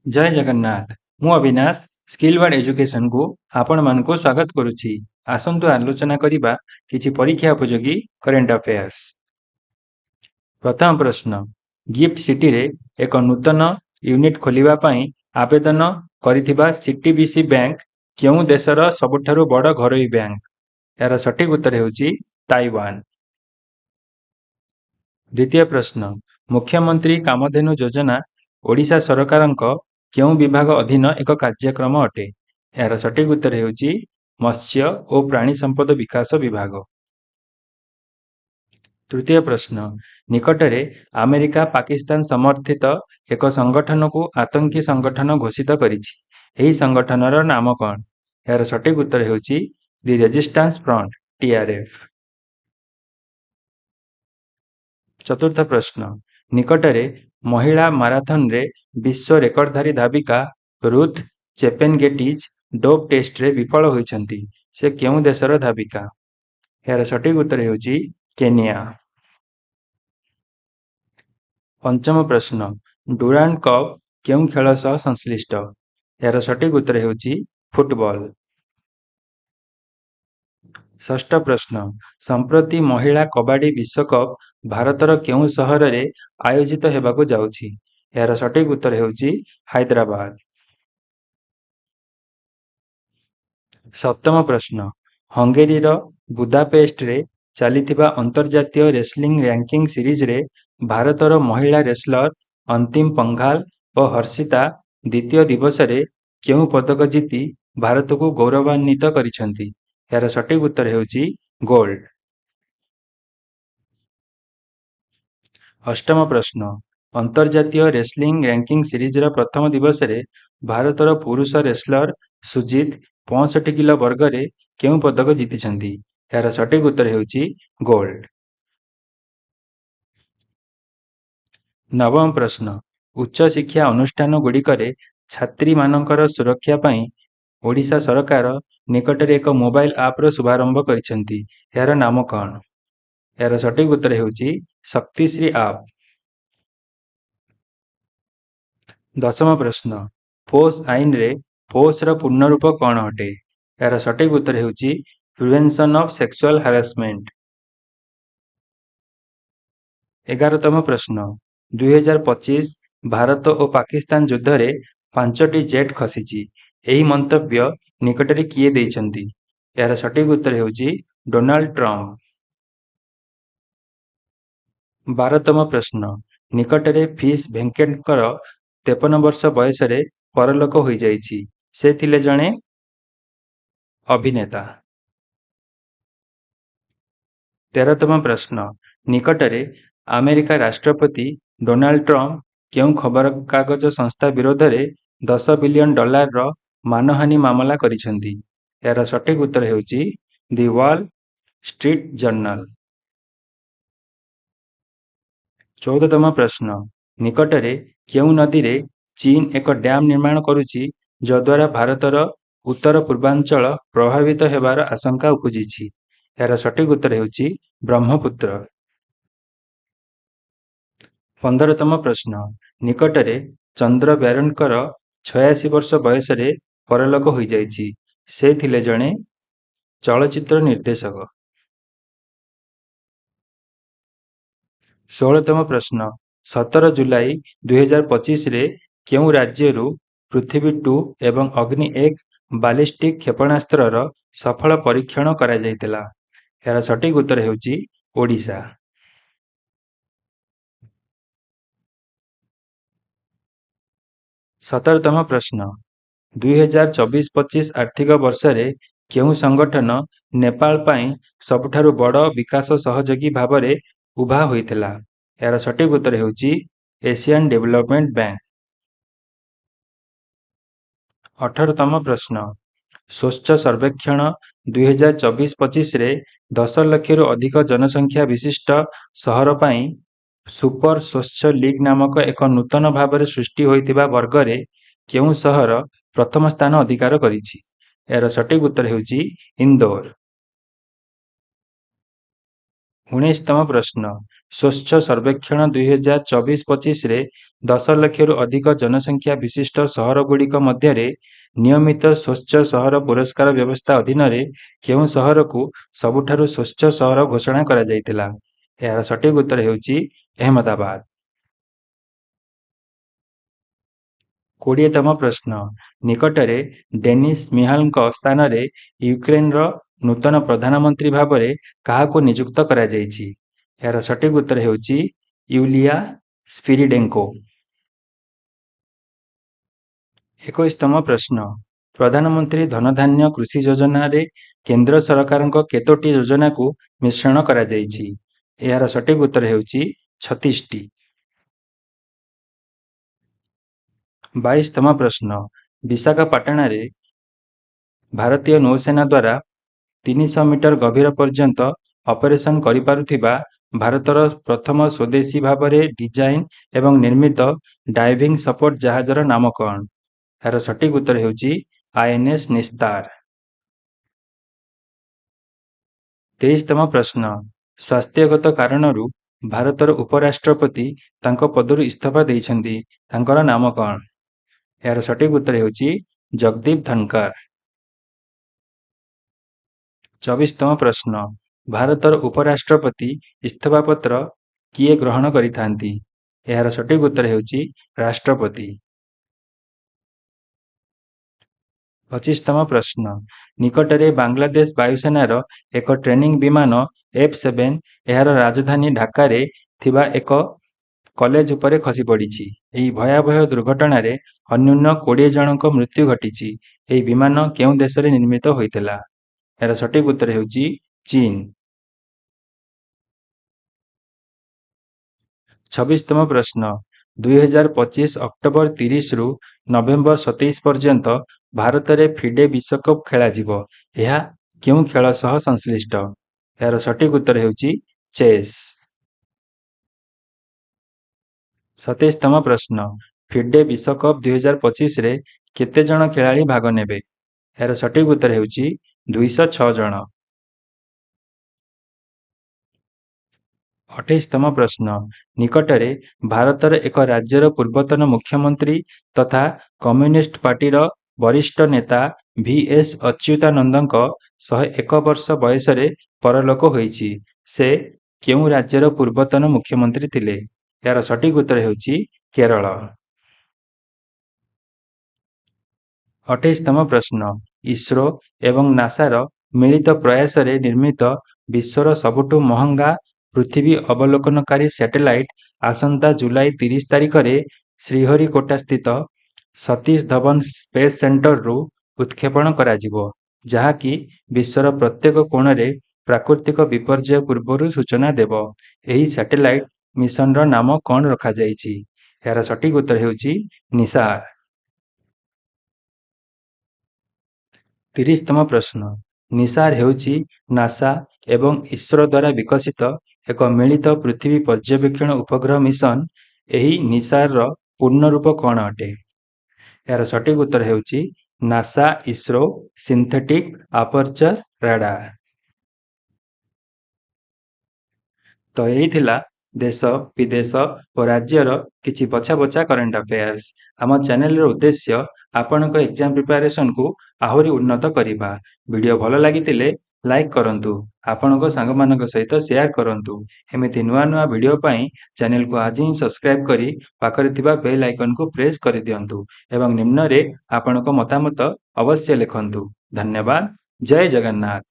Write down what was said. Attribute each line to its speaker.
Speaker 1: ଜୟ ଜଗନ୍ନାଥ। ମୁଁ Abinash, skill ward ଏଜୁକେସନକୁ ଆପଣମାନଙ୍କୁ ସ୍ୱାଗତ କରୁଛି। ଆସନ୍ତୁ ଆଲୋଚନା କରିବା କିଛି ପରୀକ୍ଷା ଉପଯୋଗୀ କରେଣ୍ଟ ଆଫେୟାର୍ସ। ପ୍ରଥମ ପ୍ରଶ୍ନ, ଗିଫ୍ଟ ସିଟିରେ ଏକ ନୂତନ ୟୁନିଟ୍ ଖୋଲିବା ପାଇଁ ଆବେଦନ କରିଥିବା ସିଟିବିସି ବ୍ୟାଙ୍କ କେଉଁ ଦେଶର ସବୁଠାରୁ ବଡ଼ ଘରୋଇ ବ୍ୟାଙ୍କ? ଏହାର ସଠିକ ଉତ୍ତର ହେଉଛି ତାଇୱାନ। ଦ୍ୱିତୀୟ ପ୍ରଶ୍ନ, ମୁଖ୍ୟମନ୍ତ୍ରୀ କାମଧେନୁ ଯୋଜନା ଓଡ଼ିଶା ସରକାରଙ୍କ କେଉଁ ବିଭାଗ ଅଧୀନ ଏକ କାର୍ଯ୍ୟକ୍ରମ ଅଟେ? ଏହାର ସଠିକ ଉତ୍ତର ହେଉଛି ମତ୍ସ୍ୟ ଓ ପ୍ରାଣୀ ସମ୍ପଦ ବିକାଶ ବିଭାଗ। ତୃତୀୟ ପ୍ରଶ୍ନ, ନିକଟରେ ଆମେରିକା ପାକିସ୍ତାନ ସମର୍ଥିତ ଏକ ସଂଗଠନକୁ ଆତଙ୍କୀ ସଂଗଠନ ଘୋଷିତ କରିଛି। ଏହି ସଂଗଠନର ନାମ କ'ଣ? ଏହାର ସଠିକ ଉତ୍ତର ହେଉଛି ଦି ରେଜିଷ୍ଟାନ୍ସ ଫ୍ରଣ୍ଟ, ଟିଆର୍ଏଫ୍। ଚତୁର୍ଥ ପ୍ରଶ୍ନ, ନିକଟରେ ମହିଳା ମାରାଥନରେ ବିଶ୍ୱ ରେକର୍ଡଧାରୀ ଧାବିକା ରୁଥ୍ ଚେପେନଗେଟିଚ୍ ଡୋପ୍ ଟେଷ୍ଟରେ ବିଫଳ ହୋଇଛନ୍ତି। ସେ କେଉଁ ଦେଶର ଧାବିକା? ଏହାର ସଠିକ ଉତ୍ତର ହେଉଛି କେନିଆ। ପଞ୍ଚମ ପ୍ରଶ୍ନ, ଡୁରାଣ୍ଡ କପ୍ କେଉଁ ଖେଳ ସହ ସଂଶ୍ଳିଷ୍ଟ? ଏହାର ସଠିକ ଉତ୍ତର ହେଉଛି ଫୁଟବଲ। ଷଷ୍ଠ ପ୍ରଶ୍ନ, ସମ୍ପ୍ରତି ମହିଳା କବାଡି ବିଶ୍ୱକପ୍ ଭାରତର କେଉଁ ସହରରେ ଆୟୋଜିତ ହେବାକୁ ଯାଉଛି? ଏହାର ସଠିକ ଉତ୍ତର ହେଉଛି ହାଇଦ୍ରାବାଦ। ସପ୍ତମ ପ୍ରଶ୍ନ, ହଙ୍ଗେରୀର ବୁଦାପେଷ୍ଟରେ ଚାଲିଥିବା ଅନ୍ତର୍ଜାତୀୟ ରେସଲିଂ ରାଙ୍କିଙ୍ଗ ସିରିଜରେ ଭାରତର ମହିଳା ରେସଲର ଅନ୍ତିମ ପଙ୍ଘାଲ ଓ ହର୍ଷିତା ଦ୍ୱିତୀୟ ଦିବସରେ କେଉଁ ପଦକ ଜିତି ଭାରତକୁ ଗୌରବାନ୍ୱିତ କରିଛନ୍ତି? ଏହାର ସଠିକ ଉତ୍ତର ହେଉଛି ଗୋଲ୍ଡ। ଅଷ୍ଟମ ପ୍ରଶ୍ନ, ଅନ୍ତର୍ଜାତୀୟ ରେସଲିଂ ରାଙ୍କିଙ୍ଗ ସିରିଜର ପ୍ରଥମ ଦିବସରେ ଭାରତର ପୁରୁଷ ରେସଲର ସୁଜିତ 65 କିଲୋ ବର୍ଗରେ କେଉଁ ପଦକ ଜିତିଛନ୍ତି? ଏହାର ସଠିକ ଉତ୍ତର ହେଉଛି ଗୋଲ୍ଡ। ନବମ ପ୍ରଶ୍ନ, ଉଚ୍ଚଶିକ୍ଷା ଅନୁଷ୍ଠାନଗୁଡ଼ିକରେ ଛାତ୍ରୀମାନଙ୍କର ସୁରକ୍ଷା ପାଇଁ ଓଡ଼ିଶା ସରକାର ନିକଟରେ ଏକ ମୋବାଇଲ ଆପ୍ର ଶୁଭାରମ୍ଭ କରିଛନ୍ତି। ଏହାର ନାମ କ'ଣ? ଏହାର ସଠିକ ଉତ୍ତର ହେଉଛି ଶକ୍ତିଶ୍ରୀ ଆପ୍। ଦଶମ ପ୍ରଶ୍ନ, ପୋଷ୍ ଆଇନରେ ପୋଷ୍ର ପୂର୍ଣ୍ଣ ରୂପ କ'ଣ ଅଟେ? ଏହାର ସଠିକ ଉତ୍ତର ହେଉଛି ପ୍ରିଭେନ୍ସନ୍ ଅଫ୍ ସେକ୍ସୁଆଲ ହାରାସମେଣ୍ଟ। 11ତମ ପ୍ରଶ୍ନ, 2025 ଭାରତ ଓ ପାକିସ୍ତାନ ଯୁଦ୍ଧରେ 5ଟି ଜେଟ୍ ଖସିଛି, ଏହି ମନ୍ତବ୍ୟ ନିକଟରେ କିଏ ଦେଇଛନ୍ତି? ଏହାର ସଠିକ ଉତ୍ତର ହେଉଛି ଡୋନାଲ୍ଡ ଟ୍ରମ୍ପ। 12ତମ ପ୍ରଶ୍ନ, ନିକଟରେ ଫିସ୍ ଭେଙ୍କଟଙ୍କର 53 ବର୍ଷ ବୟସରେ ପରଲୋକ ହୋଇଯାଇଛି। ସେ ଥିଲେ ଜଣେ ଅଭିନେତା। 13ତମ ପ୍ରଶ୍ନ, ନିକଟରେ ଆମେରିକା ରାଷ୍ଟ୍ରପତି ଡୋନାଲ୍ଡ ଟ୍ରମ୍ପ କେଉଁ ଖବରକାଗଜ ସଂସ୍ଥା ବିରୋଧରେ 10 ବିଲିୟନ ଡଲାରର ମାନହାନି ମାମଲା କରିଛନ୍ତି? ଏହାର ସଠିକ ଉତ୍ତର ହେଉଛି ଦି ୱାଲ୍ ଷ୍ଟ୍ରିଟ୍ ଜର୍ନାଲ। 14ତମ ପ୍ରଶ୍ନ, ନିକଟରେ କେଉଁ ନଦୀରେ ଚୀନ ଏକ ଡ୍ୟାମ ନିର୍ମାଣ କରୁଛି, ଯଦ୍ୱାରା ଭାରତର ଉତ୍ତର ପୂର୍ବାଞ୍ଚଳ ପ୍ରଭାବିତ ହେବାର ଆଶଙ୍କା ଉପୁଜିଛି? ଏହାର ସଠିକ ଉତ୍ତର ହେଉଛି ବ୍ରହ୍ମପୁତ୍ର। 15ତମ ପ୍ରଶ୍ନ, ନିକଟରେ ଚନ୍ଦ୍ର ବ୍ୟାରୋଟଙ୍କର 86 ବର୍ଷ ବୟସରେ ପରଲୋକ ହୋଇଯାଇଛି। ସେ ଥିଲେ ଜଣେ ଚଳଚ୍ଚିତ୍ର ନିର୍ଦ୍ଦେଶକ। 16ତମ ପ୍ରଶ୍ନ, 17 ଜୁଲାଇ 2025ରେ କେଉଁ ରାଜ୍ୟରୁ ପୃଥିବୀ 2 ଏବଂ ଅଗ୍ନି 1 ବାଲିଷ୍ଟିକ୍ କ୍ଷେପଣାସ୍ତ୍ରର ସଫଳ ପରୀକ୍ଷଣ କରାଯାଇଥିଲା? ଏହାର ସଠିକ ଉତ୍ତର ହେଉଛି ଓଡ଼ିଶା। 17ତମ ପ୍ରଶ୍ନ, 2024-25 ଆର୍ଥିକ ବର୍ଷରେ କେଉଁ ସଂଗଠନ ନେପାଳ ପାଇଁ ସବୁଠାରୁ ବଡ଼ ବିକାଶ ସହଯୋଗୀ ଭାବରେ ଉଭା ହୋଇଥିଲା? ଏହାର ସଠିକ ଉତ୍ତର ହେଉଛି ଏସିଆନ୍ ଡେଭଲପମେଣ୍ଟ ବ୍ୟାଙ୍କ। 18ତମ ପ୍ରଶ୍ନ, ସ୍ୱଚ୍ଛ ସର୍ବେକ୍ଷଣ 2024-25ରେ 10 ଲକ୍ଷରୁ ଅଧିକ ଜନସଂଖ୍ୟା ବିଶିଷ୍ଟ ସହର ପାଇଁ ସୁପର ସ୍ୱଚ୍ଛ ଲିଗ୍ ନାମକ ଏକ ନୂତନ ଭାବରେ ସୃଷ୍ଟି ହୋଇଥିବା ବର୍ଗରେ କେଉଁ ସହର ପ୍ରଥମ ସ୍ଥାନ ଅଧିକାର କରିଛି? ଏହାର ସଠିକ ଉତ୍ତର ହେଉଛି ଇନ୍ଦୋର। 19ତମ ପ୍ରଶ୍ନ, ସ୍ୱଚ୍ଛ ସର୍ବେକ୍ଷଣ 2024-25ରେ 10 ଲକ୍ଷରୁ ଅଧିକ ଜନସଂଖ୍ୟା ବିଶିଷ୍ଟ ସହରଗୁଡ଼ିକ ମଧ୍ୟରେ ନିୟମିତ ସ୍ୱଚ୍ଛ ସହର ପୁରସ୍କାର ବ୍ୟବସ୍ଥା ଅଧୀନରେ କେଉଁ ସହରକୁ ସବୁଠାରୁ ସ୍ୱଚ୍ଛ ସହର ଘୋଷଣା କରାଯାଇଥିଲା? ଏହାର ସଠିକ୍ ଉତ୍ତର ହେଉଛି ଅହମ୍ମଦାବାଦ। 20ତମ ପ୍ରଶ୍ନ, ନିକଟରେ ଡେନିସ୍ ମିହାଲଙ୍କ ସ୍ଥାନରେ ୟୁକ୍ରେନର ନୂତନ ପ୍ରଧାନମନ୍ତ୍ରୀ ଭାବରେ କାହାକୁ ନିଯୁକ୍ତ କରାଯାଇଛି? ଏହାର ସଠିକ୍ ଉତ୍ତର ହେଉଛି ୟୁଲିଆ ସ୍ପିରିଡେଙ୍କୋ। 21ତମ ପ୍ରଶ୍ନ, ପ୍ରଧାନମନ୍ତ୍ରୀ ଧନଧାନ୍ୟ କୃଷି ଯୋଜନାରେ କେନ୍ଦ୍ର ସରକାରଙ୍କ କେତୋଟି ଯୋଜନାକୁ ମିଶ୍ରଣ କରାଯାଇଛି? ଏହାର ସଠିକ୍ ଉତ୍ତର ହେଉଛି 36ଟି। 22ତମ ପ୍ରଶ୍ନ, ବିଶାଖାପାଟଣାରେ ଭାରତୀୟ ନୌସେନା ଦ୍ୱାରା 300 ମିଟର ଗଭୀର ପର୍ଯ୍ୟନ୍ତ ଅପରେସନ କରିପାରୁଥିବା ଭାରତର ପ୍ରଥମ ସ୍ୱଦେଶୀ ଭାବରେ ଡିଜାଇନ୍ ଏବଂ ନିର୍ମିତ ଡାଇଭିଂ ସପୋର୍ଟ ଜାହାଜର ନାମ କ'ଣ? ଏହାର ସଠିକ୍ ଉତ୍ତର ହେଉଛି ଆଇଏନ୍ଏସ୍ ନିସ୍ତାର। 23ତମ ପ୍ରଶ୍ନ, ସ୍ୱାସ୍ଥ୍ୟଗତ କାରଣରୁ ଭାରତର ଉପରାଷ୍ଟ୍ରପତି ତାଙ୍କ ପଦରୁ ଇସ୍ତଫା ଦେଇଛନ୍ତି, ତାଙ୍କର ନାମ କ'ଣ? ଏହାର ସଠିକ୍ ଉତ୍ତର ହେଉଛି ଜଗଦୀପ ଧନକର। 24ତମ ପ୍ରଶ୍ନ, ଭାରତର ଉପରାଷ୍ଟ୍ରପତି ଇସ୍ତଫା ପତ୍ର କିଏ ଗ୍ରହଣ କରିଥାନ୍ତି? ଏହାର ସଠିକ୍ ଉତ୍ତର ହେଉଛି ରାଷ୍ଟ୍ରପତି। 25ତମ ପ୍ରଶ୍ନ, ନିକଟରେ ବାଂଲାଦେଶ ବାୟୁସେନାର ଏକ ଟ୍ରେନିଂ ବିମାନ ଏଫ୍-7 ଏହାର ରାଜଧାନୀ ଢାକାରେ ଥିବା ଏକ କଲେଜ ଉପରେ ଖସିପଡ଼ିଛି। ଏହି ଭୟାବହ ଦୁର୍ଘଟଣାରେ ଅନ୍ୟୁନ 20 ଜଣଙ୍କ ମୃତ୍ୟୁ ଘଟିଛି। ଏହି ବିମାନ କେଉଁ ଦେଶରେ ନିର୍ମିତ ହୋଇଥିଲା? ଏହାର ସଠିକ୍ ଉତ୍ତର ହେଉଛି ଚୀନ। 26ତମ ପ୍ରଶ୍ନ, 2025 ଅକ୍ଟୋବର 30ରୁ ନଭେମ୍ବର 27 ପର୍ଯ୍ୟନ୍ତ ଭାରତରେ ଫିଡେ ବିଶ୍ୱକପ୍ ଖେଳାଯିବ। ଏହା କେଉଁ ଖେଳ ସହ ସଂଶ୍ଳିଷ୍ଟ? ଏହାର ସଠିକ୍ ଉତ୍ତର ହେଉଛି ଚେସ୍। 27ତମ ପ୍ରଶ୍ନ, ଫିଡେ ବିଶ୍ୱକପ୍ 2025ରେ କେତେ ଜଣ ଖେଳାଳି ଭାଗ ନେବେ? ଏହାର ସଠିକ୍ ଉତ୍ତର ହେଉଛି 206 ଜଣ। 28ତମ ପ୍ରଶ୍ନ, ନିକଟରେ ଭାରତର ଏକ ରାଜ୍ୟର ପୂର୍ବତନ ମୁଖ୍ୟମନ୍ତ୍ରୀ ତଥା କମ୍ୟୁନିଷ୍ଟ ପାର୍ଟିର ବରିଷ୍ଠ ନେତା ଭି ଏସ୍ ଅଚ୍ୟୁତାନନ୍ଦଙ୍କ 101 ବର୍ଷ ବୟସରେ ପରଲୋକ ହୋଇଛି। ସେ କେଉଁ ରାଜ୍ୟର ପୂର୍ବତନ ମୁଖ୍ୟମନ୍ତ୍ରୀ ଥିଲେ? ଏହାର ସଠିକ୍ ଉତ୍ତର ହେଉଛି କେରଳ। 28ତମ ପ୍ରଶ୍ନ, ଇସ୍ରୋ ଏବଂ ନାସାର ମିଳିତ ପ୍ରୟାସରେ ନିର୍ମିତ ବିଶ୍ୱର ସବୁଠୁ ମହଙ୍ଗା ପୃଥିବୀ ଅବଲୋକନକାରୀ ସ୍ୟାଟେଲାଇଟ୍ ଆସନ୍ତା ଜୁଲାଇ 30 ତାରିଖରେ ଶ୍ରୀହରିକୋଟାସ୍ଥିତ ସତୀଶ ଧୱନ ସ୍ପେସ୍ ସେଣ୍ଟରରୁ ଉତ୍କ୍ଷେପଣ କରାଯିବ, ଯାହାକି ବିଶ୍ୱର ପ୍ରତ୍ୟେକ କୋଣରେ ପ୍ରାକୃତିକ ବିପର୍ଯ୍ୟୟ ପୂର୍ବରୁ ସୂଚନା ଦେବ। ଏହି ସ୍ୟାଟେଲାଇଟ୍ ମିଶନର ନାମ କ'ଣ ରଖାଯାଇଛି? ଏହାର ସଠିକ୍ ଉତ୍ତର ହେଉଛି ନିସାର। 30ତମ ପ୍ରଶ୍ନ, ନିସାର ହେଉଛି ନାସା ଏବଂ ଇସ୍ରୋ ଦ୍ୱାରା ବିକଶିତ ଏକ ମିଳିତ ପୃଥିବୀ ପର୍ଯ୍ୟବେକ୍ଷଣ ଉପଗ୍ରହ ମିଶନ। ଏହି ନିସାରର ପୂର୍ଣ୍ଣ ରୂପ କ'ଣ ଅଟେ? ଏହାର ସଠିକ୍ ଉତ୍ତର ହେଉଛି NASA ISRO synthetic aperture radar. ତ ଏଇ ଥିଲା ଦେଶ, ବିଦେଶ ଓ ରାଜ୍ୟର କିଛି ବଛା ବଛା କରେଣ୍ଟ ଆଫେୟାର୍ସ। ଆମ ଚ୍ୟାନେଲର ଉଦ୍ଦେଶ୍ୟ ଆପଣଙ୍କ ଏକ୍ଜାମ ପ୍ରିପାରେସନକୁ ଆହୁରି ଉନ୍ନତ କରିବା। ଭିଡ଼ିଓ ଭଲ ଲାଗିଥିଲେ ଲାଇକ୍ କରନ୍ତୁ, ଆପଣଙ୍କ ସାଙ୍ଗମାନଙ୍କ ସହିତ ସେୟାର କରନ୍ତୁ। ଏମିତି ନୂଆ ନୂଆ ଭିଡ଼ିଓ ପାଇଁ ଚ୍ୟାନେଲକୁ ଆଜି ହିଁ ସବସ୍କ୍ରାଇବ୍ କରି ପାଖରେ ଥିବା ବେଲ୍ ଆଇକନକୁ ପ୍ରେସ୍ କରିଦିଅନ୍ତୁ ଏବଂ ନିମ୍ନରେ ଆପଣଙ୍କ ମତାମତ ଅବଶ୍ୟ ଲେଖନ୍ତୁ। ଧନ୍ୟବାଦ, ଜୟ ଜଗନ୍ନାଥ।